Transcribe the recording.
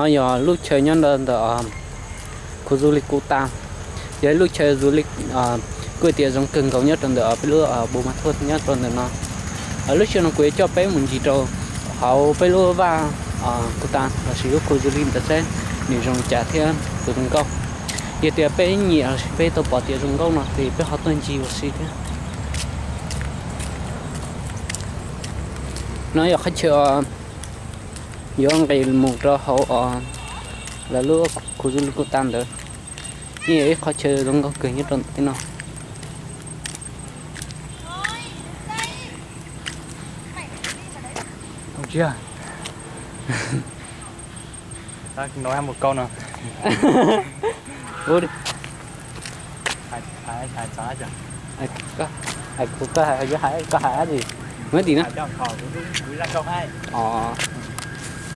No yog lub chaw nyob ntawm ntawm khu du lịch Kuta, yog ib lub chaw du lịch kuj tias zoo kawg nkaus nyob rau ntawm peb lub Buôn Ma Thuột nyob rau ntawm no. Lub sij hawm no kuv yuav coj peb mus ncig rau hauv peb lub vaj Kuta lossis lub khu du lịch ntawd seb nws zoo li cas thiab puas zoo nkauj. Yog tias peb nyiam lossis peb tau pom tias zoo nkauj no ces peb ho tuaj ncig ua si thiab. No yog qhov chaw yuav nqis mus rau hauv lawv lub khu du lịch Kuta ntawd. Yeej yog ib qhov chaw zoo nkauj kawg nyob rau ntawm tej no. Mus kau no. Kuv, koj hais, koj hais dab tsi? Muab tim na. Os,